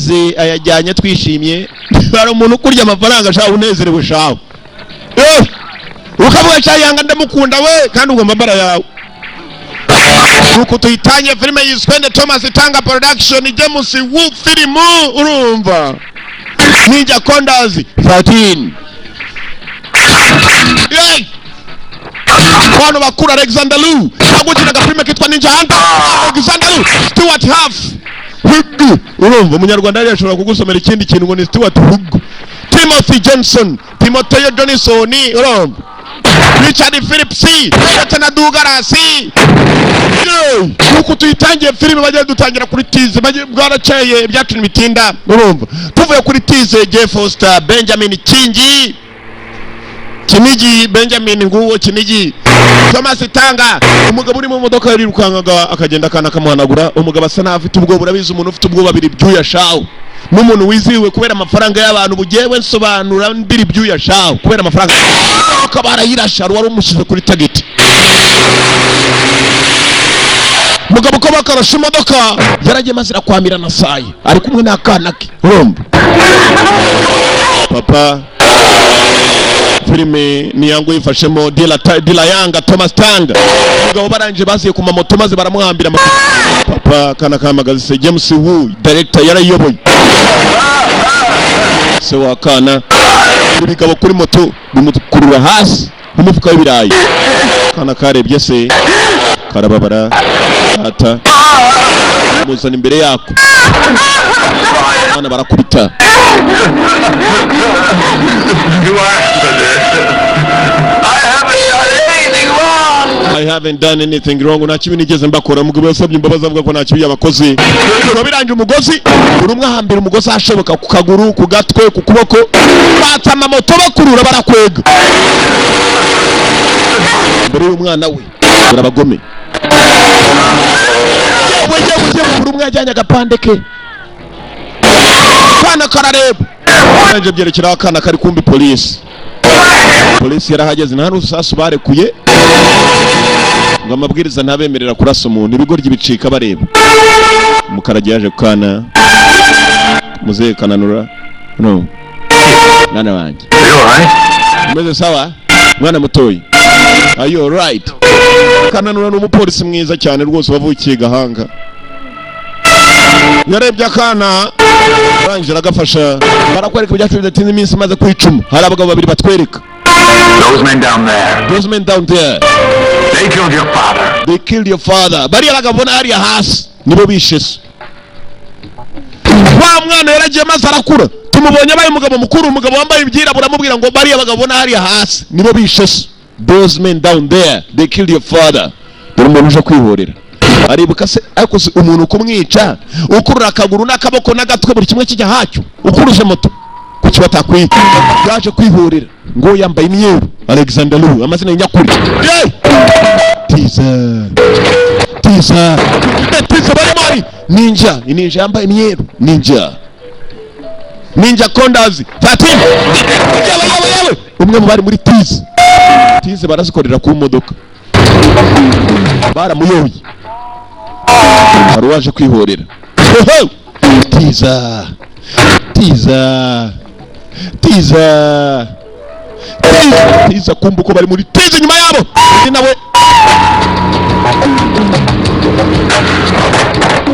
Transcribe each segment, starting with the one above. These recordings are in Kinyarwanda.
Yaramize, ayajyanye twishimye. Hari umuntu ukurya amafaranga shawe unezerewe shawe, ukavuga sha yanga ndamukunda we, kandi ugomba mbara yawe. Nuko tuyitangiye filime yiswe nde? Thomas Tanga Production, James Wu filimu, urumva Ninja Condas 13. Yeah! Bantu bakuru, Alexander Lu agukina agafilime kitwa Ninja Hunter. Alexander Lu, Stuart Huff Hug, urumva umunyarwanda yari ashobora kugusomera ikindi kintu ngo ni Stuart Hug, Timothy Johnson, Timotheo Johnson, urumva Richard Phillips ndetse na Douglas. Nuko tuyitangiye filime, bajya dutangira kuri tize bwarakeye, ibyacu ntibitinda. Urumva tuvuye kuri tize, Jeff Foster, Benjamin Kingi, Kinigi Benjamin, nguwo Kinigi Thomas Tanga. Umugabo uri mu modoka yarirukankaga akagenda akana kamuhanagura. Umugabo asa n'aho afite ubwoba. Urabizi, umuntu ufite ubwoba biri ibyuya shawu, n'umuntu wizihiwe kubera amafaranga y'abantu bugewe nsobanura mbiri ibyuya shawu kubera amafaranga, akaba arayirasha wari umushyize kuri target. Mugabo ko bakarashe imodoka yaragiye maze irakwamira na saye, ari kumwe n'akana ke. Urumva papa, filime ni yangu yifashemo Dila, Dila Yanga Thomas Tanga. Umugabo barangije baziye ku mamoto maze baramuhambira papa kana kamagaze se. James Wu director yarayiyoboye. Se wa kana, ibigabo kuri moto bimukurura hasi nk'umufuka w'ibirayi. Kana karebye se karababara, ata muzana imbere yako, abana barakubita. You asked for this. I haven't done anything wrong. I haven't done anything wrong, nta kibi nigeze mbakora. Umugabo yasabye imbabazi avuga ko nta kibi yabakoze. Biba birangiye, umugozi buri umwe ahambira umugozi ahashoboka, ku kaguru, ku gatwe, ku kuboko, batsa amamoto bakurura, barakwega imbere y'umwana we. Dore abagome, yewe yewe yewe! Buri umwe yajyanye agapande ke, akana karareba. Birangije byerekeraho akana kari kumbi. Polisi yarahageze, nta n'urusasu barekuye, ngo amabwiriza ntabemerera kurasa umuntu. Ibigoryi bicika bareba. Umukaragi yaje kukana muzehe kananura no mwana wanjye. You alright? Umeze sawa mwana mutoyi? Are you alright? Kananura ni umupolisi mwiza cyane rwose wavukiye Gahanga. Yarebye akana arangije aragafasha. Barakwereka ibyacu bidatinze, iminsi imaze kwicuma, hari abagabo babiri batwereka. Those men down there, Those men down there, they killed your father. They killed your father. Bariya bagabo ubona hariya hasi nibo bishe so. Wa mwana yaragiye maze arakura, tumubonye abaye umugabo mukuru. Umugabo wambaye ibyirabura amubwira ngo bariya bagabo ubona hariya hasi nibo bishe so. Those men down there, they killed your father. Dore umuntu uje kwihorera, aribuka se. Ariko se umuntu kumwica ukurura akaguru n'akaboko n'agatwe, buri kimwe kijya hacyo, ukuruje moto, kuki batakwica? Yaje kwihorera ngo yambaye imyeru. Alexander Lu, amazina nyakuri. Yeee! Tiza tiza tiza, barimo ari ninja, ni ninja yambaye imyeru, ninja, Ninja Condas 13. Yewe yewe yewe! Umwe mu bari muri tize tize barazikorera ku modoka, baramuyoye. Hari uwaje kwihorera. Hoho! Tiza tiza tiza tiza tiza, kumva uko bari muri tiza inyuma yabo, undi nawe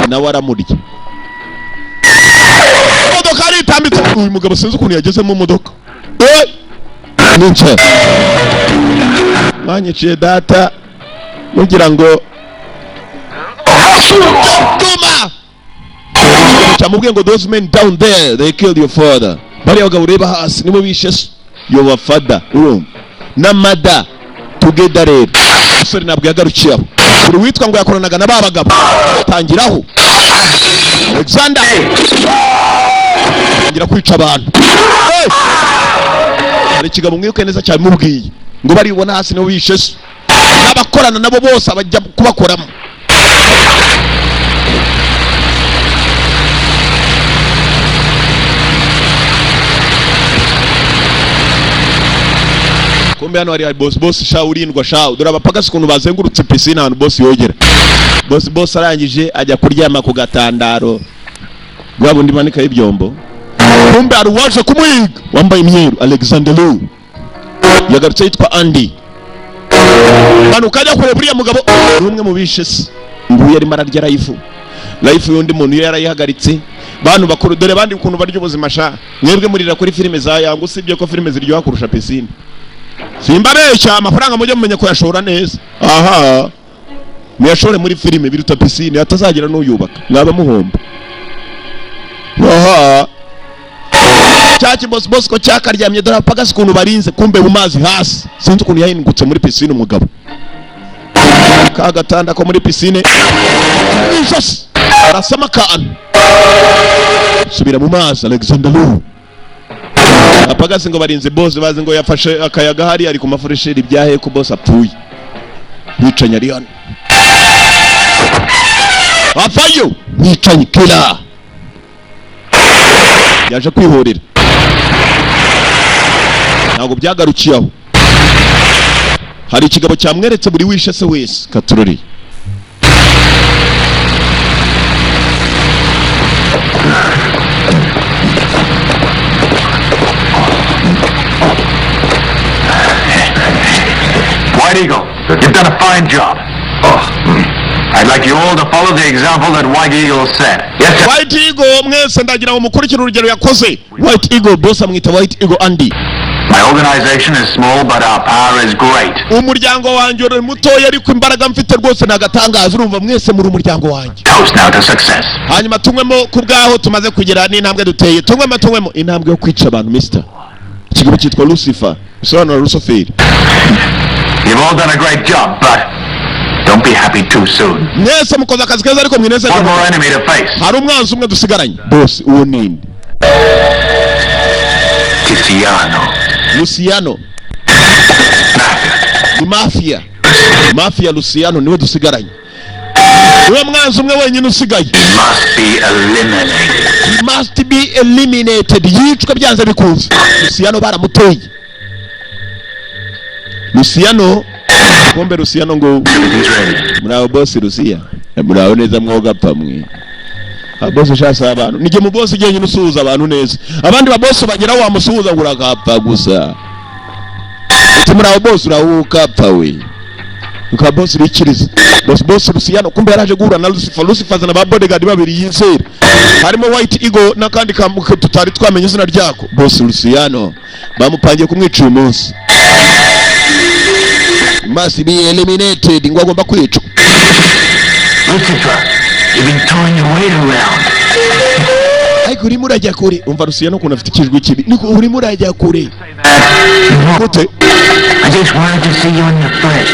nawe aramurya. Imodoka aritambitse. Uyu mugabo sinzi ukuntu yageze mu modoka. Ninja mwanyiciye data mugira ngo Duma cyamubwiye ngo those men down there, they killed your father. Bariya bagabo ureba hasi nibo bishe so, your father. Urumva na mother together. Rero umusore ntabwo yagarukiye aho. Buri witwa ngo yakoranaga na ba bagabo tangiraho. Alexander tangira kwica abantu. Hey! Hari ikigabo mwibuke neza cyabimubwiye ngo baribona hasi nibo bishe so, n'abakorana nabo bose abajya kubakoramo. Kumbe hano hari boss, boss sha urindwa sha. Dore abapagasi ukuntu bazengurutse piscine, ahantu boss yogera. Boss, boss arangije ajya kuryama ku gatandaro. Bwa bundi manikaho ibyombo. Kumbe hari uwaje kumuhiga wambaye imyeru, Alexander Low yagarutse yitwa Andy. Manuka ajya kureba uriya mugabo, ni umwe mu bishe se. Nguyu arimo ararya life, life y'undi muntu iyo yarayihagaritse. Bantu bakuru, dore bandi ukuntu barya ubuzima sha. Mwebwe murira kuri filime za Yanga, usibye ko filime ziryoha kurusha pisine. Simbabeshya, amafaranga mujye mumenya kuyashora neza. Aha muyashore muri filime biruta pisine, hatazagira n'uyubaka mwaba muhomba. Aha cya kibosi bosco cyakaryamye, dore apagasi ukuntu barinze. Kumbe mu mazi hasi, sinzi ukuntu yahingutse muri pisine. Umugabo ka gatanda ko muri pisine ijosi arasama akantu, subira mu mazi. Alexander Low, apagasi ngo barinze boss, bazi ngo yafashe akayaga hariya ari ku mafuresheri. Byahe ko boss apfuye, mwicanyi ari hano, avayo. Mwicanyi killer yaje kwihorera. Ntabwo byagarukiye aho, hari ikigabo cyamweretse buri wishe se wese katurori. White Eagle, you've done a fine job. Oh, I'd like you all to follow the example that White Eagle set. Yes, sir. White Eagle, mwese ndagira ngo mukurikire urugero yakoze. White Eagle, boss amwita White Eagle Andy. My organization is small, but our power is great. Umuryango wanjye uri mutoya, ariko imbaraga mfite rwose ni agatangaza. Urumva, mwese muri umuryango wanjye. Toast now to success. Hanyuma tunywemo ku bwaho tumaze kugera n'intambwe duteye. Tunywemo, tunywemo intambwe yo kwica abantu. Mister ikigabo cyitwa Lucifer, bisobanura Rusoferi. You've all done a great job, but don't be happy too soon. Mwese mukoze akazi keza, ariko mwinezerwe. One more enemy to face. Hari umwanzi umwe dusigaranye, boss. Uwo ninde? Tiziano. Luciano. Mafia. Ni mafia, mafia. Luciano niwe dusigaranye, niwe mwanzi umwe wenyine usigaye. He must be eliminated. He must be eliminated, yicwe byanze bikunze. Luciano baramuteye. Luciano, kumbe Luciano ngo Everything's ready. Muraho boss Lucia. Muraho neza mwoga mwe. Boss ushasa abantu, nijye mu boss ugenda usuhuza abantu neza. Abandi ba boss bagera wamusuhuza ngo urakapfa gusa. Uti muraho boss, urahuka pfa we. Uka boss bikiriza boss, boss Luciano kumbe yaraje guhura na Lucifer. Lucifer azana ba bodyguard babiri yizera, harimo White Eagle n'akandi tutari twamenye izina ryako. Boss Luciano bamupangiye kumwica uyu munsi. Must be eliminated, ngo agomba kwicwa. Lucifer, you've been throwing your weight around. Ariko urimo urajya kure. Umva Luciano ukuntu afite ikijwi kibi, niko urimo urajya kure gute? I just wanted to see you in the flesh.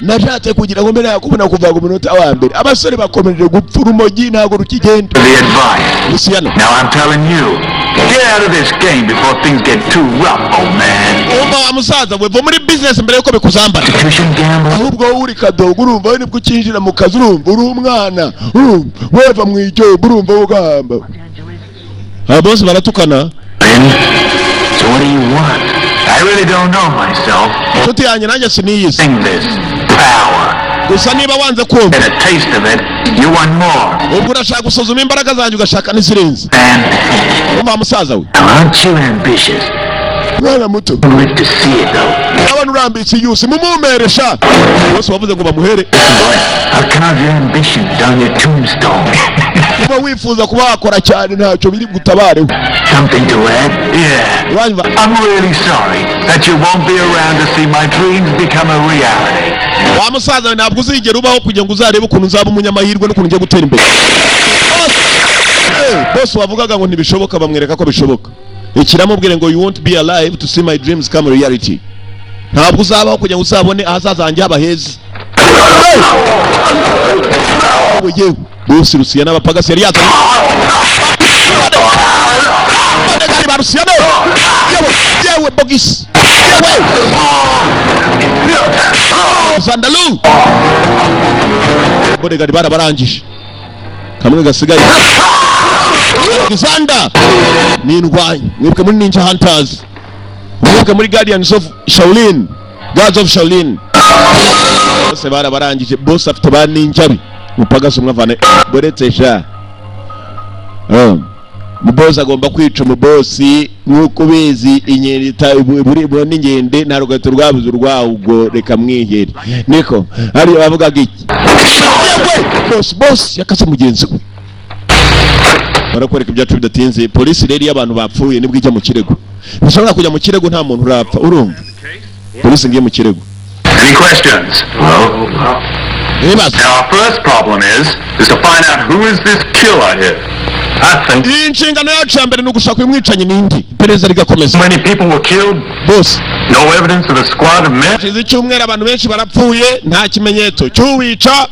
Nashatse kugira ngo mbere yakubona kuva ku munota wa mbere. Abasore bakomeje gupfa, urumogi ntabwo rukigenda. The advice. Luciano. Now I'm telling you, get out of this game before things get too rough, old man. Umva wa musaza we, va muri business mbere yuko bikuzambara. Institution gambler. Ahubwo wowe uri kadogo, urumva we nibwo ukinjira mu kazi, urumva uri umwana, urumva weva mu ijombo, urumva ugamba aba bose baratukana. Then, so what do you want? I really don't know myself. Inshuti yanjye, nanjye siniyizi. Sing this power. Gusa niba wanze kumva, Get a taste of it, you want more. ubwo urashaka gusuzuma imbaraga zanjye, ugashaka n'izirenze. And Umva wa musaza we. now aren't you ambitious? Mwana muto. You live to see it though. Ndabona urambitse iyusi mumumeresha bose bavuze ngo bamuhere. Boy, I'll carve your ambitions on your tombstone. Kuba wifuza kuba wakora cyane ntacyo biri butabareho. Something to add? Yeah. Uranyumva? I'm really sorry that you won't be around to see my dreams become a reality. Wa musaza we, ntabwo uzigera ubaho kugira ngo uzarebe ukuntu uzaba umunyamahirwe n'ukuntu ugiye gutera imbere. Boss wavugaga ngo ntibishoboka, bamwereka ko bishoboka. Ikiramubwire ngo "You won't be alive to see my dreams come reality." Ntabwo uzabaho kugira ngo uzabone ahazaza hanjye haba heza. Yewe yewe, boss Luciano n'abapagasi yari yazanye bodyguard ba Luciano. Yewe yewe, bogisi yewe, Zandalu bodyguard barabarangije, kamwe gasigaye. Alexander ni indwanyi, mwibuke muri Ninja Hunters, mwibuke muri Guardians of Shaolin, Guards of Shaolin. Bose barabarangije. Bose afite ba ninja be. Mupagasi umwe avane boretse sha. Umubosi agomba kwica umubosi. Nk'uko ubizi, inkende ibona inkende, nta rugahita rwabuze urwawo. Ubwo reka mwihere niko hariya bavugaga iki. Yewe, bosi, bosi yakase mugenzi we. Barakwereka ibyacu bidatinze. Polisi rero, iyo abantu bapfuye nibwo ijya mu kirego. Ntishobora kujya mu kirego nta muntu urapfa, urumva? Polisi ngiye mu kirego. Any questions? No. Ibibazo? Now, our first problem is to find out who is this killer here. I think Iyi nshingano yacu ya mbere ni ugushaka uyu mwicanyi n'indi, iperereza rigakomeza. many people were killed. Bose. No evidence of a squad of men. Hashize icyumweru, abantu benshi barapfuye, nta kimenyetso cy'uwica.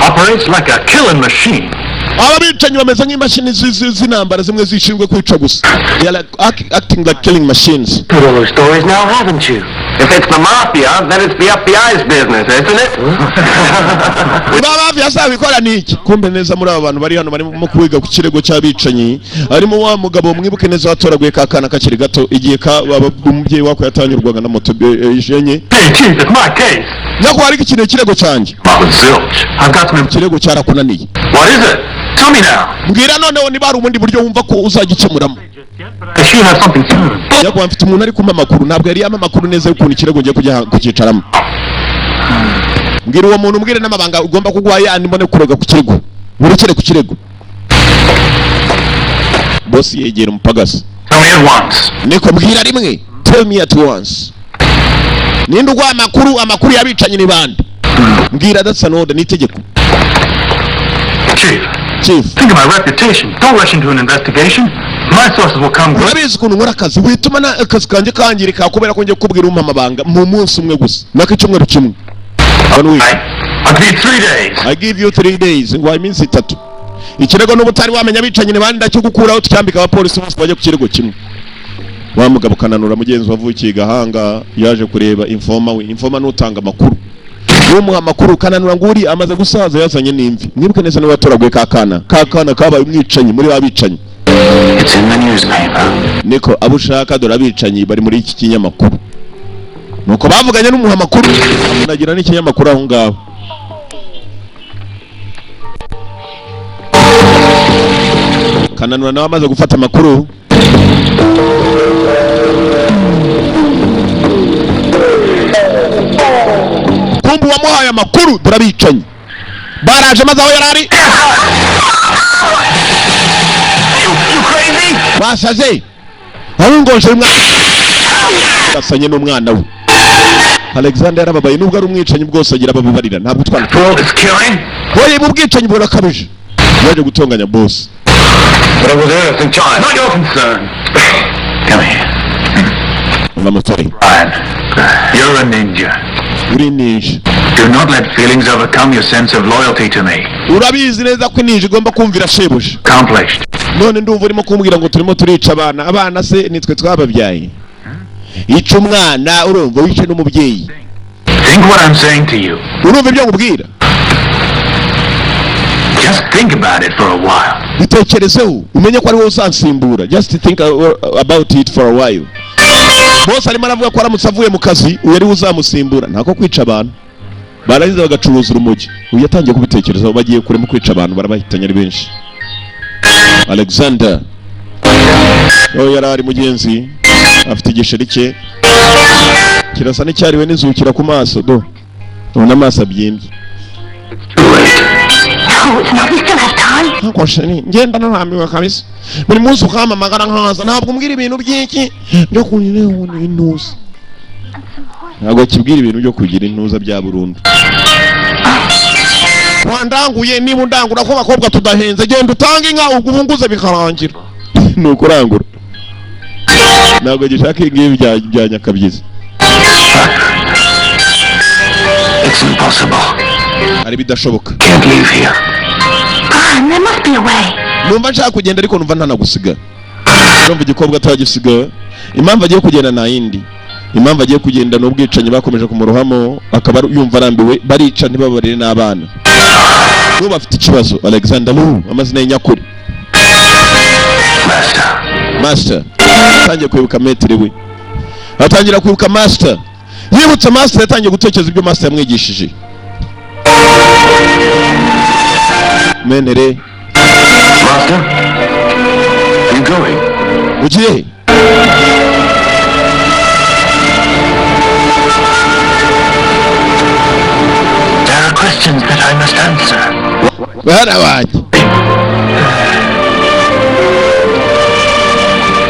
Operates like a killing machine. Aba bicanyi bameze nk'imashini z'intambara zimwe zishinzwe kwica gusa. They are like acting like killing machines. Heard all those stories now, haven't you? If it's the mafia, then it's the FBI's business, isn't it? Ba mafia sabikora ni iki? Kumbe neza muri aba bantu bari hano barimo kwiga ku kirego cy'abicanyi, harimo wa mugabo mwibuke neza watoraguye ka kana kakiri gato, igihe ka umubyeyi wako yatanyurwaga na moto enye. Hey, Chief, it's my case. Nyakubahwa, ariko iki ni ikirego cyanjye. With zilch. I've got some. Ikirego cyarakunaniye. What is it? Tell me now. Mbwira noneho niba hari ubundi buryo wumva ko uzagikemuramo. I should have something soon. Nyakubahwa, mfite umuntu ari kumpa amakuru. Ntabwo yari yampa amakuru neza y'ukuntu ikirego ngiye kujya kucyicaramo. Mbwira uwo muntu, mbwire n'amabanga ugomba kuguha yandi, mbone kurega ku kirego, burekere ku kirego. Bosi yegera umupagasi. Tell me at once. Niko, mbwira rimwe. Tell me at once, ninde uguha amakuru? Amakuru y'abicanyi ni bande? Mbwira. That's an order, ni itegeko. Chief, Chief. think of my reputation. Don't rush into an investigation. My sources will come good. Urabizi ukuntu nkora akazi, wituma na akazi kanjye kangirika kubera ko ngiye kukubwira umpa amabanga mu munsi umwe gusa, nako icyumweru kimwe, one week. I'll give you 3 days. I give you 3 days, ngo iminsi 3. Ikirego n'ubu utari wamenya abicanyi ni bande, ndakigukuraho, tucyambika abapolisi bose bajye ku kirego kimwe. Wa mugabo kananura mugenzi wavukiye i Gahanga yaje kureba informer we. Informer n'utanga amakuru, umuha amakuru. Kananura nguri amaze gusaza, yazanye n'imvi. Mwibuke neza niwe watoraguye ka kana, ka kana kabaye umwicanyi muri ba bicanyi. It's in the newspaper. Niko abo ushaka, dore abicanyi bari muri iki kinyamakuru. Nuko bavuganye n'umuha amakuru, amunagira n'ikinyamakuru aho ngaho. Kananura nawe amaze gufata amakuru. Kumbe uwamuhaye amakuru, dore abicanyi baraje maze aho yari ari. You crazy? Basaze ahungoje umwana, basanye n'umwana we. Alexander yarababaye, nubwo ari umwicanyi bwose agira abababarira, ntabwo utwana. For all this killing? Oye, mu bwicanyi burakabije, yaje gutonganya boss. But I was innocent child. Not your concern. Come here. Umva musore. Brian, you're a ninja. Uri ninja. Do not let feelings overcome your sense of loyalty to me. Urabizi neza ko ninja igomba kumvira shebuja. Accomplished. None ndumva urimo kumbwira ngo turimo turica abana. Abana se nitwe twababyaye? Ica umwana, urumva wice n'umubyeyi. Think what I'm saying to you. Urumva ibyo nkubwira? Just think about it for a while. Bitekerezeho, umenye ko ari wowe uzansimbura. Just think about it for a while. Bose arimo aravuga ko aramutse avuye mu kazi, uyu ari we uzamusimbura. Ntako kwica abantu barangiza bagacuruza urumogi, uyu yatangiye kubitekerezaho. Bagiye kure mu kwica abantu, barabahitanye ari benshi. Alexander aho yari ari, mugenzi afite igisheri cye kirasa n'icyariwe n'inzukira ku maso. Do ubona amaso abyimbye. Too late. No, it's not. We still have time. Ntabwo chérie, ngenda narambiwe kabisa. Buri munsi ukampamagara nkaza, ntabwo umbwira ibintu by'iki byo kugira intuza. Ntabwo akibwira ibintu byo kugira intuza bya burundu. Wandanguye, niba undangura ko abakobwa tudahenze, genda utange inka ubwo ubunguze bikarangira. Ni ukurangura, ntabwo gishaka ibi ngibi bya nyakabyizi. It's impossible. Hari ibidashoboka. Can't leave here. Brian, there must be a way. Numva nshaka kugenda, ariko numva ntanagusiga. Numva igikobwa atagisiga. Impamvu agiye kugenda nta yindi, impamvu agiye kugenda ni ubwicanyi bakomeje kumurohamo, akaba yumva arambiwe. Barica ntibabarire n'abana. N'ubu afite ikibazo. Alexander Lu, amazina ye nyakuri. Master. Master, atangiye kwibuka maître we, atangira kwibuka master. Yibutse master, yatangiye gutekereza ibyo master yamwigishije menere. Master? You Going? Ugiye he? There are questions that I must answer. Bana banjye,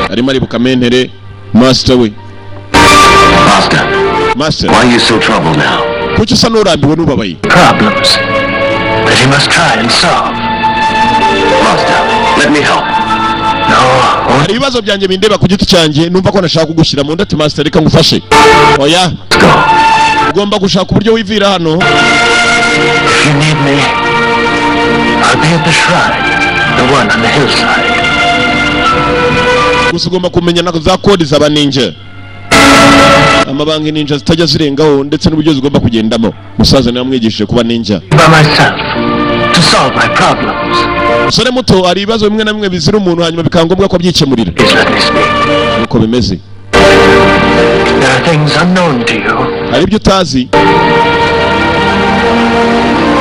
arimo aribuka mentor, master we. Master, Master. why are you so troubled now? Kuki usa n'urambiwe n'ubabaye? Problems that he must try and solve. Master, let me help. No, Hari ibibazo byanjye bindeba ku giti cyanjye, numva ko nashaka kugushyira mu ndati. Master, reka ngufashe. Oya. Let's go. Ugomba gushaka uburyo wivira hano. If you need me, I'll be at the shrine, the one on the hillside. Gusa ugomba kumenya na za kode z'aba ninja, amabanga ninja zitajya zirengaho, ndetse n'uburyo zigomba kugendamo. Musaza niwe wamwigishije kuba ninja. By myself, to solve my problems. Umusore muto, hari ibibazo bimwe na bimwe bizira umuntu, hanyuma bikaba ngombwa ko abyikemurira. Please let me speak. Nuko bimeze. There are things unknown to you Hari ibyo utazi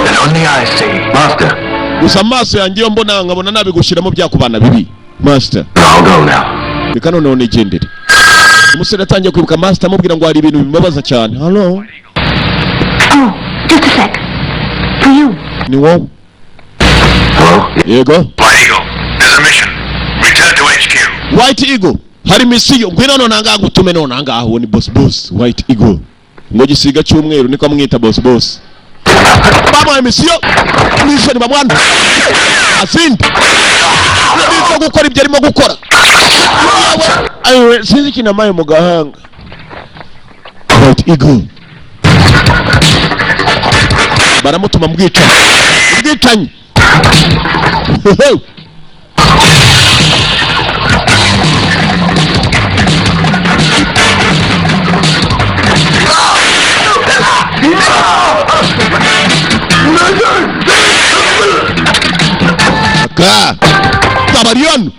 that only I see. Master, gusa amaso yanjye iyo mbona, nkabona nabigushyiramo byakubana bibi, master. I'll go now. Reka noneho nigendere. Umusore atangiye kwibuka master amubwira ngo hari ibintu bimubabaza cyane. Halo? Oh, just a sec. For you. Ni wowe? Hello? Yego. White Eagle, there's a mission. Return to HQ. White Eagle, hari misiyo, ngwino none ahangaha ngutume none ahangaha. Uwo ni boss, boss White Eagle, ngo gisiga cy'umweru niko amwita, boss, boss. Bamuhaye misiyo, mission bamwana azindi nizo gukora ibyo arimo gukora. Ayiwe, sinzi ikintu amaye mu gahanga. White Eagle baramutuma mu bwicanyi, ubwicanyi. Aka Tabaryon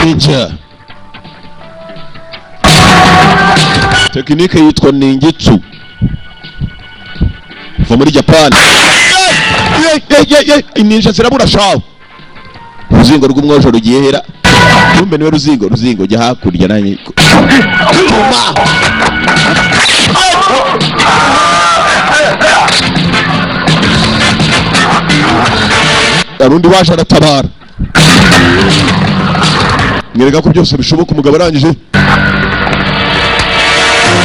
Ninja, tekinike yitwa ninjutsu kuva muri Japan. Ninja zirabura shawo. Uruzingo rw'umwojo rugiye hera, kumbe niwe ruzingo. Ruzingo, jya hakurya nanjye. Tuma. Hari undi waje aratabara, mwereka ko byose bishoboka. Umugabo arangije,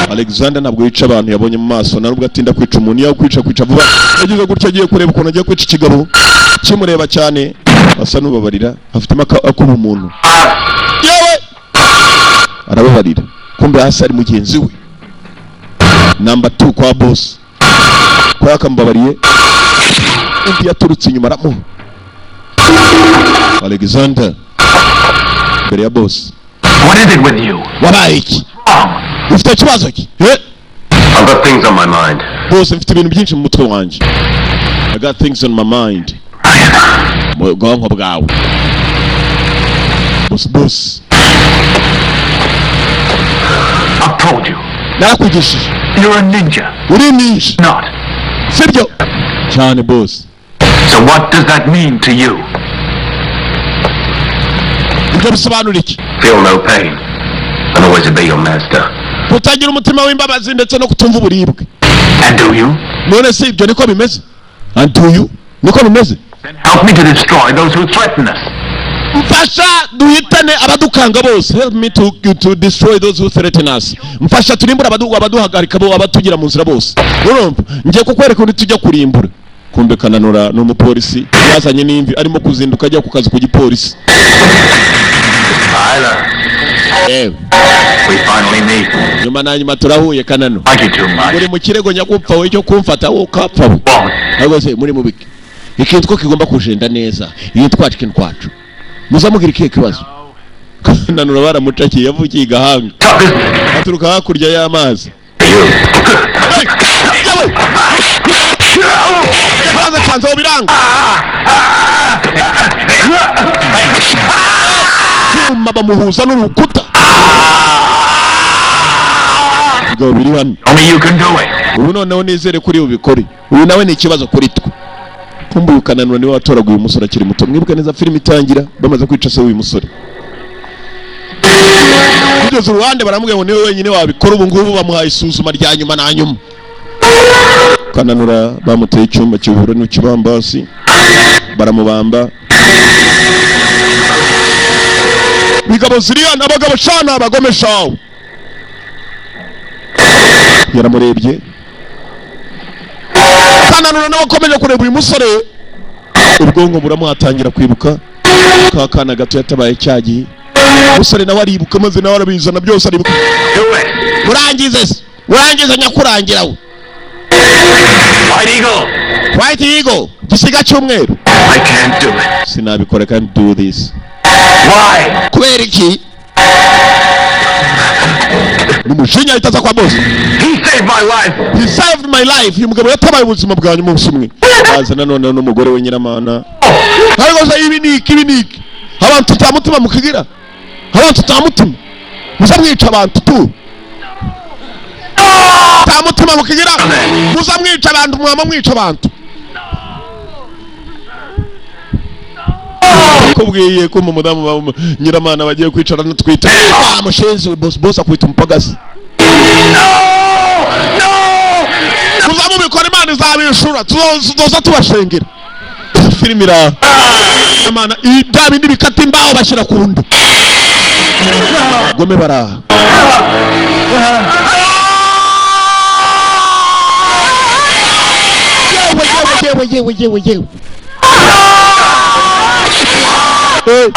Alexander ntabwo yica abantu yabonye mu maso, nta nubwo atinda kwica umuntu. Iyo kwica, kwica vuba. Yagize gutya, agiye kureba ukuntu agiye kwica ikigabo kimureba cyane, asa n'ubabarira, afitemo akuba umuntu yewe arababarira. Kumbe hasi ari mugenzi we number 2 kwa boss, ko yakamubabariye. Undi yaturutse inyuma aramuha. Alexander imbere ya boss. What is it with you? Wabaye iki? Wrong. Ufite ikibazo ki? Eh? I've got things on my mind. Bose, mfite ibintu byinshi mu mutwe wanjye. I got things on my mind, mu bwonko bwawe, boss, boss. I've told you. Narakwigishije. You're a ninja. Uri ninja. Not. Sibyo cyane, boss. So what does that mean to you? Ibyo bisobanura iki? Feel no pain. And always obey your master. Kutagira umutima w'imbabazi ndetse no kutumva uburibwe. And do you? None se ibyo niko bimeze? And do you? Niko bimeze? Then help me to destroy those who threaten us. Mfasha duhitane abadukanga bose. Help me to destroy those who threaten us. Mfasha turimbure abaduhagarika bo, abatugira mu nzira bose. Urumva, ngiye kukwereka undi tujya kurimbura. Kumbe kananura ni umupolisi yazanye n'imvi, arimo kuzinduka ajya ku kazi ku gipolisi. Tyler, Yewe. we finally meet. Nyuma na nyuma turahuye, kanano. Like you too much. Muri mu kirego nyagupfa we cyo kumfata, wowe ukapfa we. Won't. Ahubwo se muri mu biki? Ikintu ko kigomba kujenda neza, iyi twacu, ikintu kwacu, muzamugira ikihe kibazo? Kananura baramucakiye, yavukiye i Gahanga. Stop this. Aturuka hakurya y'amazi. You. Hey! Yewe! Yabanza cyanze biranga, cyuma bamuhuza n'urukuta. Ibigabo biri hano. Only you can do it. Ubu noneho nizere kuri bubikore. Uyu nawe ni ikibazo kuri twe. Kumbe uyu kananura niwe watoraguye umusore akiri muto. Mwibuke neza filime itangira, bamaze kwica se w'uyu musore. Kugeza uruhande baramubwira ngo niwe wenyine wabikora. Ubu ngubu bamuhaye isuzuma rya nyuma na nyuma. Kananura bamuteye icyuma kivura n'ikibambasi, baramubamba. Bigabo ziriya ni abagabo shana, abagome shawe. Yaramurebye Kananura, nawe akomeje kureba uyu musore, ubwonko buramuhatangira kwibuka ka kana gato yatabaye cya gihe. Umusore nawe aribuka, maze nawe arabizana byose, aribuka. Do it. Murangize se, murangize nyakurangira we. White Eagle. White Eagle, gisiga cy'umweru. I can't do it. Sinabikora, can't do this. Why? Kubera iki? N'umujinya ahita aza kwa boss. He saved my life. He saved my life. Uyu mugabo yatabaye ubuzima bwanyu umunsi umwe. Aza nanone n'umugore we Nyiramana. Ariko se ibi ni iki? Ibi ni iki? Abantu tutamutima mukigira, abantu tutamutima muza mwica abantu tu tamutima mukigira, muza mwica abantu, mwama mwica abantu. Kubwiye ko mu mudamu wa Nyiramana bagiye kwicara natwita ah mushenzi we. Boss, boss akwita umupagasi. Muza mubikora, Imana izabishura, tuzoza tubashengera. Filimi iraha Imana bya bindi bikata imbaho bashyira ku nda gome baraha. Yewe, yewe, yewe, yewe, yewe! Eh.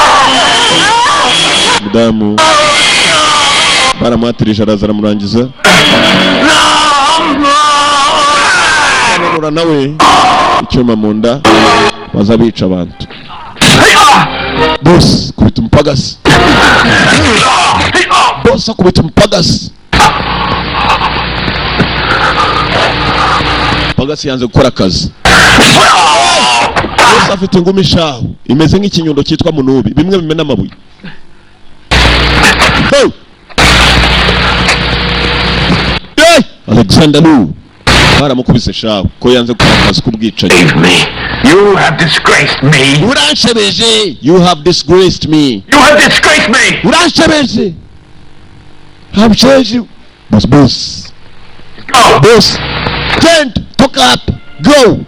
Mudamu baramwatirije, araza aramurangiza. Kananura nawe icyuma mu nda, baza bica abantu. Boss kubita umupagasi, boss akubita umupagasi, umupagasi yanze gukora akazi. Boss afite ingumi shahu imeze nk'ikinyundo cyitwa munubi, bimwe bimena amabuye. Hey! Hey! Alexander Lu baramukubise shahu ko yanze gukora akazi k'ubwicanyi. Save me. You have disgraced me. Uranshebeje, you have disgraced me. You have disgraced me. Uranshebeje, habsheje. Boss, boss. Go. Boss, genda, talk up, go,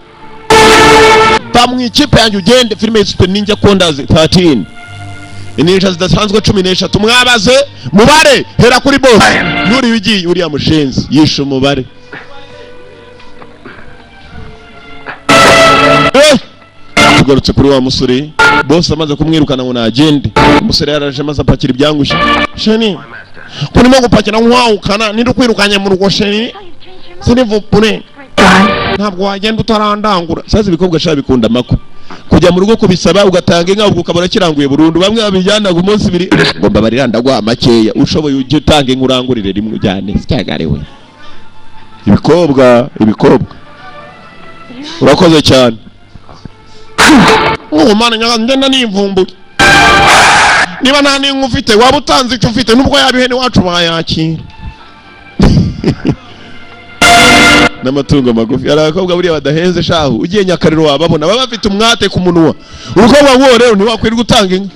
va mu ikipe yanjye ugende. Filime yiswe Ninja Condas 13, ininja zidasanzwe 13. Mwabaze mubare, hera kuri boss nuriya ugiye. Uriya mushenzi yishe umubare. Eh! Tugarutse kuri wa musore, boss amaze kumwirukana ngo nagende. Umusore yaraje maze apakira ibyangushye. Chéri, kurimo gupakira nkwawukana, ninde ukwirukanye mu rugo? Chéri, sinivupure, ntabwo wagenda utarandangura. Sasa ibikobwa sha bikunda amako kujya mu rugo kubisaba, ugatanga inka, ubwo ukabona kiranguye burundu. Bamwe babijyana ku munsi ibiri ngo mbabarira ndaguha makeya, ushoboye ujye utanga inka urangurire rimwe ujyane sicyagariwe. Ibikobwa, ibikobwa, urakoze cyane. Oh mana nyaga, ngenda nivumbuye. Niba nta n'inka ufite, waba utanze icyo ufite, nubwo yaba ihene iwacu bayakira n'amatungo magufi. Hari abakobwa buriya badahenze shahu, ugiye Nyakariro wababona, baba bafite umwate ku munwa. Umukobwa nk'uwo rero ntiwakwirwa utanga inka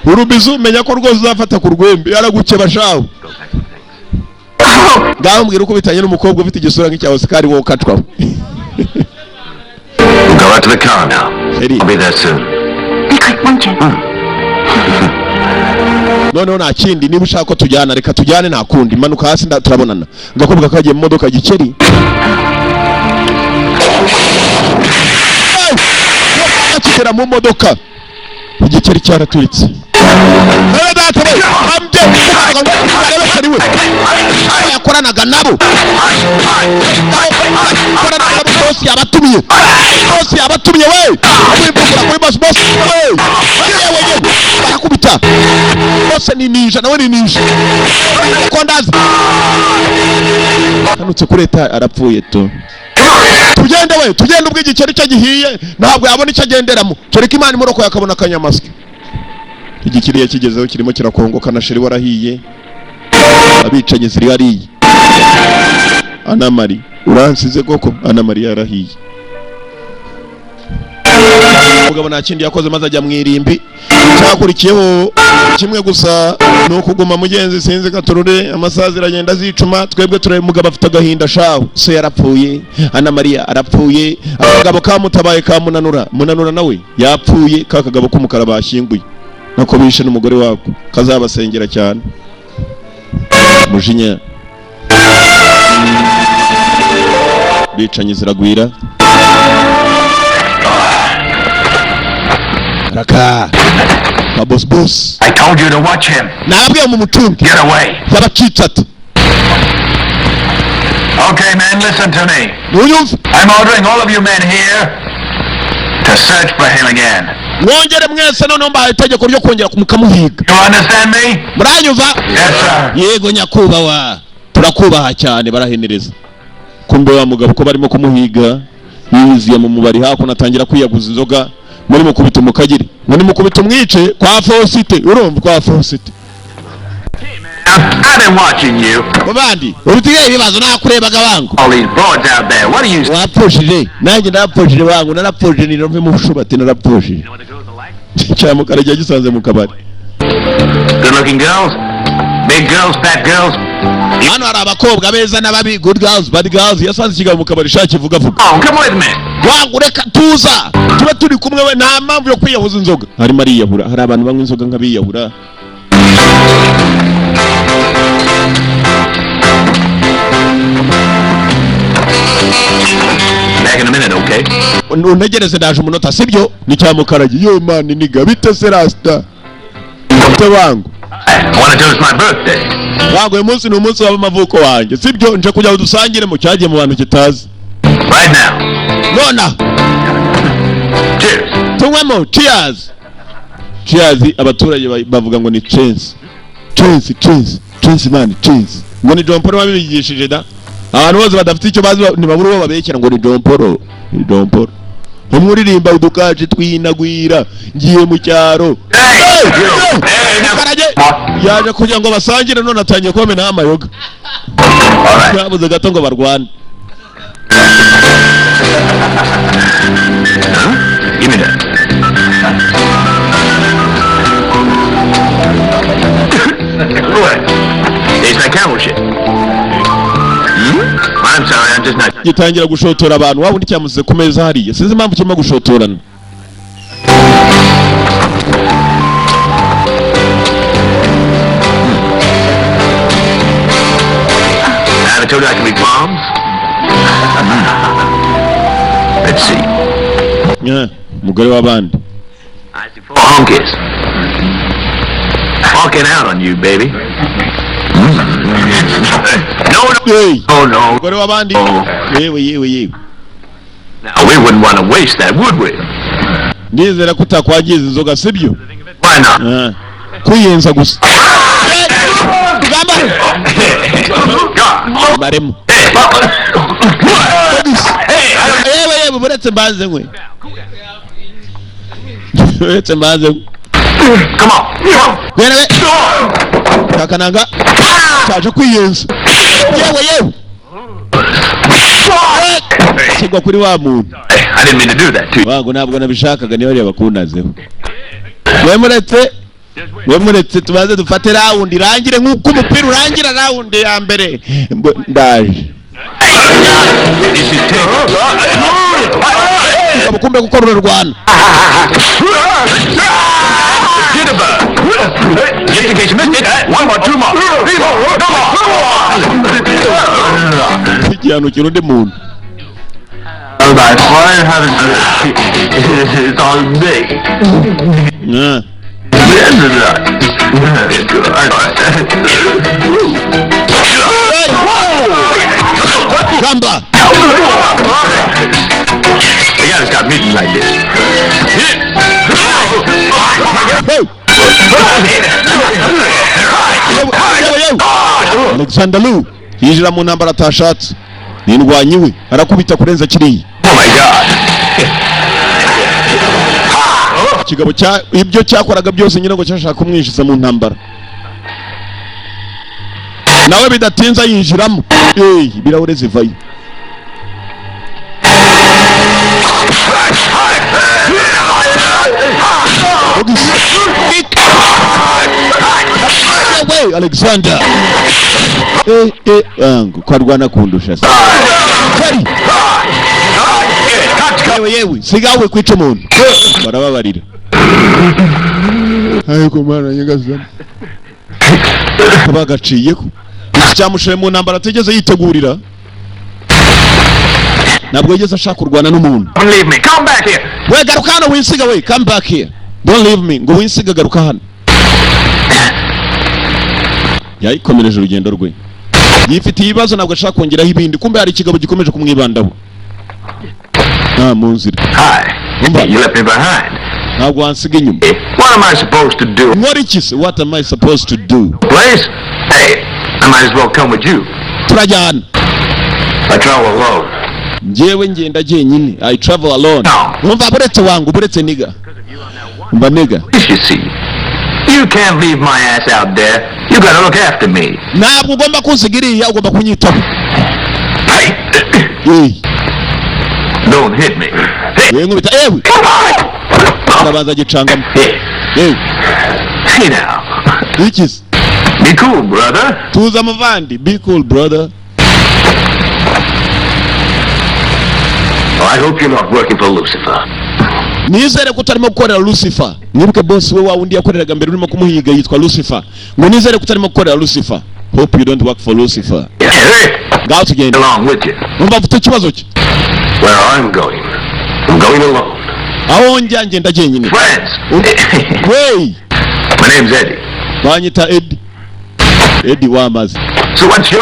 urubizu, menya ko rwose uzafata ku rwembe aragukeba shahu. Ngaho mbwira uko bitanye n'umukobwa ufite igisura nk'icya Oscar, wowe ukacwaho. We'll go out to the car now. Eddie. I'll be there soon. Be quick, won't you? Noneho nta kindi, niba ushaka ko tujyana, reka tujyane, nta kundi. Manuka hasi turabonana. Agakobwa kagiye mu modoka gikeri. Hey! Akigera mu modoka igikeri cyaraturitse. Ewe data we, ambye ari we yakoranaga nabo, yakoranaga nabo. Boss yabatumye, boss yabatumye we kwivugira kuri boss. Boss we, yewe yewe, barakubita. Boss ni ninja, nawe ni ninja kondazi hanutse kuri eta arapfuye tu. Tugende we, tugende. Ubwo igikeri cye gihiye ntabwo yabona icyo agenderamo, kereka Imana imurokoye akabona akanyamasyo. Igikiriya kigezeho kirimo kirakongoka na chéri warahiye. Abicanyi ziri hariya. Anamari, uransize koko? Anamari yarahiye. Umugabo nta kindi yakoze maze ajya mu irimbi. Icyakurikiyeho kimwe gusa ni ukuguma, mugenzi, sinzi katurure. Amasaha ziragenda zicuma, twebwe tureba umugabo afite agahinda shahu. Se yarapfuye, Ana Mariya arapfuye, akagabo kamutabaye kamunanura, munanura nawe yapfuye. Ka kagabo k'umukara bashyinguye nako bishe n'umugore wako, kazabasengera cyane. Mujinya bicanyi ziragwira raka ba boss boss. I told you to watch him. Nabwiye mu mucunge. Get away. Yabacitse ati. Okay, men, listen to me. Ntuyumve. I'm ordering all of you men here to search for him again. Mwongere mwese, noneho mbahaye itegeko ryo kongera mukamuhiga. You understand me? Muranyumva? Yes, sir. Yego nyakubahwa, turakubaha cyane. Barahenereza. Kumbe wa mugabo ko barimo kumuhiga, yiziye mu mubari hakuno, atangira kwiyaguza inzoga. Muri mukubita umukagiri ngo nimukubita umwice kwa Fosite, urumva, kwa Fosite. I've been watching you. Mu bandi urutiye ibibazo, nakurebaga wangu. All these broads out there. What do you Wapfushije, nanjye narapfushije wangu, narapfushije. Nirove mu bushubati, narapfushije. Cyamukara gisanze mu kabari. Good looking girls? Big girls, fat girls? Hano hari abakobwa beza n'ababi, good girls, bad girls. Yasanze ikigabo mu kabari shaka kivuga vuga. Oh, come with me. Wangu, reka tuza tuba turi kumwe we, nta mpamvu yo kwiyahuza inzoga. Harimo ariyahura, hari abantu banywa inzoga nk'abiyahura. Back in a minute, okay? Untegereze, ndaje umunota, sibyo? Ni cyamukaragi. Yo man, niga, bite se rasta, bite wangu? I want to toast my birthday. Wangu, uyu munsi ni umunsi w'amavuko wanjye, sibyo? Nje kugira ngo dusangire mu cyagiye mu bantu kitazi. Right now. Nona. Cheers. Tunywemo, cheers, cheers. Abaturage bavuga ngo ni chance, chance, chance, chance man, chance. Ngo ni John Paul wabibigishije da. Abantu bose badafite icyo bazi ntibabura uwo babekera ngo ni John Paul, ni John Paul umwe uririmba udukaje twinagwira ngiye mu cyaro. Hey! Hey! You. Hey! Hey, now. Mukarage yaje kugira ngo basangire, none atangiye kubamenaho amayoga. All right. Babuze gato ngo barwane. Huh? Give me that. What? Tastes like camel shit. Hmm? I'm sorry, I'm just not. Gitangira gushotora abantu. Waba undi cyamusize ku meza hariya, sinzi impamvu kirimo gushotorana. I told you I can make bombs. Let's see. Yeah, umugore w'abandi. I see four honkies. Honking out on you, baby. No, no. Hey! Oh, no. Umugore w'abandi. Oh. Yewe, yewe, yewe. Now, we wouldn't want to waste that, would we? Ndizera ko utakwangiza inzoga, sibyo? Why not? Ah, kwiyenza gusa rugamba. God. Baremo. Hey. Hey, I don't. Yewe, yewe, buretse mbanze nkwe, buretse mbanze nkwe. Come on. Come on. Gwena we kakananga cyaje kwiyenza. Yewe, yewe, kigwa kuri wa muntu. Hey, I didn't mean to do that to you. Wangu, ntabwo nabishakaga, niba ariya bakundazeho. We muretse, we muretse tubanze dufate round irangire nk'uko umupira urangira round ya mbere. Ndaje. This is terrible. Ngabo kumbe kuko rurarwana. Jitterbug. Just in case you missed it, one more, two more, three more, no more. Igihano undi muntu. Oh, my fire haven't. It's all day. Ah. Gamba. You gotta stop meeting like this. Hey! Yewe, yewe. Alexander Lu yinjira mu ntambara atashatse, ni indwanyi we, arakubita kurenza kiriya. Oh my God. Ikigabo cya ibyo cyakoraga byose nyine ngo cyashaka kumwinjiza mu ntambara, nawe bidatinze ayinjiramo. Eh, ibirahure zivayo. Alex, we Alexander, eh eh, wangu ko arwana kundusha se? Kari yewe yewe, sigawe kwica umuntu, barababarira. Ariko Mana nyagasani, bagaciyeko iki cyamushoye mu ntambara atigeze yitegurira. Ntabwo yigeze ashaka kurwana n'umuntu. Don't leave me. Come back here. We, garuka hano, winsiga we. Come back here, don't leave me. Ngo winsiga, garuka hano. Yayikomereje urugendo rwe, yifitiye ibibazo, ntabwo ashaka kongeraho ibindi. Kumbe hari ikigabo gikomeje kumwibandaho mu nzira. Hi. Umva. You left me behind. Ntabwo wansiga inyuma. What am I supposed to do? Nkora iki se? What am I supposed to do? Place? Hey, I might as well come with you. Turajyana. I travel alone. Njyewe ngenda jyenyine, I travel alone. No. Numva buretse wangu, buretse nigga, umva nigga. You see, you can't leave my ass out there. You gotta look after me. Ntabwo ugomba kunsiga iriya, ugomba kunyitaho. Hey, Eh, don't hit me. Hey, we nkubita ewe. Arabanza agicangamo. Hey, Yewe. Hey now. Ikize. Be cool, brother. Tuza muvandi, be cool, brother. I hope you're not working for Lucifer. Nizere ko utarimo gukorera Lucifer. Mwibuke boss we wa wundi yakoreraga mbere urimo kumuhiga yitwa Lucifer. Ngo nizere ko utarimo gukorera Lucifer. Hope you don't work for Lucifer. Yeah, hey, Ngaho tugenda. along with you. Numva mfite ikibazo cye. Where I'm going, I'm going alone. Aho njya ngenda jyenyine. Friends. Wey. My name's Eddie. Banyita Eddie, Eddie wamaze. So what's your